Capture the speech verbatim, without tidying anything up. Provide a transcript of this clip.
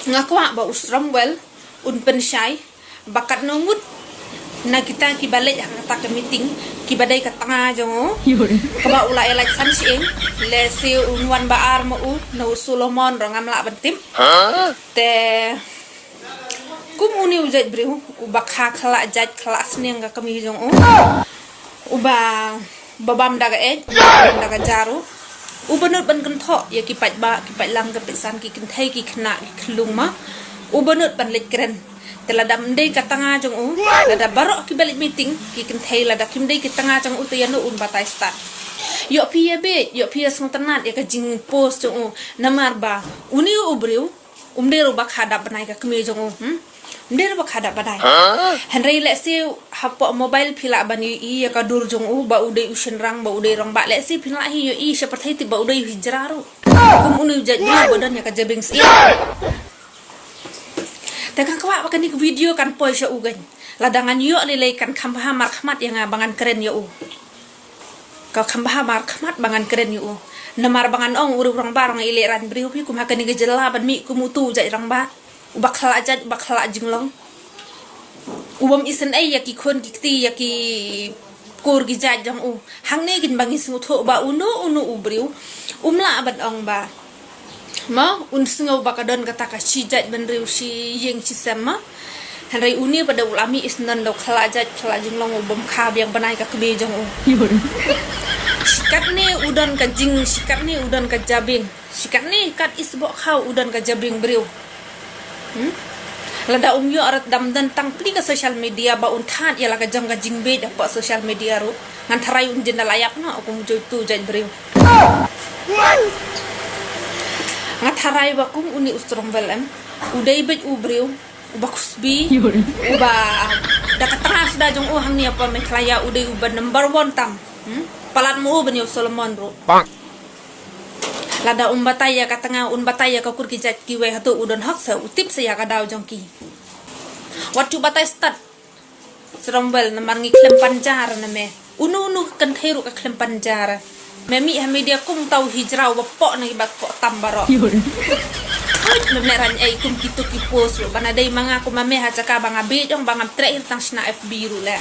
Nga kwah ba u Strongwell un pynshai ba katno ngut na kita kiba leit ha kata ka meeting kiba dei ka tnga jong u, kaba u la ïa lait san shyieng, lehse un wan ba ar ma u, na u Solomon ruh ngam lah ban tip. Te kum une u jait briew uba kha khlak jait khlak sniang ka kmie jong u, uba ba bam da ka eit, ba bam da ka jaru. U ba nud ban kynthoh ïa ki paidbah, ki paidlang, ki paidsan, ki kynthei, ki khynnah, ki khyllung ma. U ba nud ban leit kren. Te lada ym dei ka tnga jong u, lada baroh kiba leit meeting ki kynthei, lada kim dei ki tnga jong u, te ïano un batai stad? Ïoh phi ïa beit, ïoh phi ïa sngewtynnat ïa ka jingpost jong u. Namar ba une u briew um dei ruh ba kha dap bnai ka kmie jong u, hmm? Um dei ruh ba kha dap bnai. Hynrei lehse hapoh mobile phi lah ban ïohi ïa ka dur jong u, ba u dei u shynrang, ba u dei rangbah, lehse phi lah hi ïohi sha pyrthei tip ba u dei u hijra ruh. Kum une u jait briew ba don ïa ka jabieng syiar. Te nga kwah ba kane ka video kan poi sha u kein. Lada ngan ïoh lei lei kan kham bha markhmat ïa nga ba ngan kren ïa u. Ka kham bha markhmat ba ngan kren ïa u. Namar ba ngan ong u rangbah ruh ngi leh rang briew phi kum ha kane ka jylla ban mih kum utu u jait rangbah. Uba khlak jait, uba khlak jinglong. U bym isynei ïa ki khun ki kti, ïa ki kur ki jait jong u. Hangne kein ba ngi sngewthuh ba uno uno u briew um lah ban ong ba, ma, un sngew ba ka don kata ka shi jait bynriew shi ïing shi sem, ma. Hynrei une pat da u la mih isynei da u khlak jait khlak jinglong, u bym kha biang bnai ka kmie jong u. Shi katne u don ka jing, shi katne u don ka jabieng. Shi katne kat isboh khaw u don ka jabieng briew. Hmm? Lada um ïoh rat dam don tang pli ka social media ba un thad ïa la ka jong ka jingbeit hapoh social media ruh, ngan tharai un jin da la ïap noh kum u jait tu jait briew. Nga tharai ba kum une u Strongwell em, u dei beit u briew uba khusbi, uba da ka tnga suda jong u hangne hapoh Meghalaya u dei uba number one tam. Hmm? Palat ma u ban ïa u Solomon ruh. Lada um batai ïa ka tnga, un batai ïa ka kur ki jait kiwei, hato u don hok sa, u tip sa ïa ka daw jong ki? Wat ju batai stad, Strongwell, namar ngi khlem pan jar na me. Uno uno ka kynthei ruh ka khlem pan jar. Me mih ha media kum uta u hijra uba poh na ki ba poh tam baroh. Hooid, mem lehraiñ ei kum kitu ki post ruh, ba na dei ma nga kum ma me ha jaka ba nga beit ong ba ngam treh hi tang shna F B ruh leh.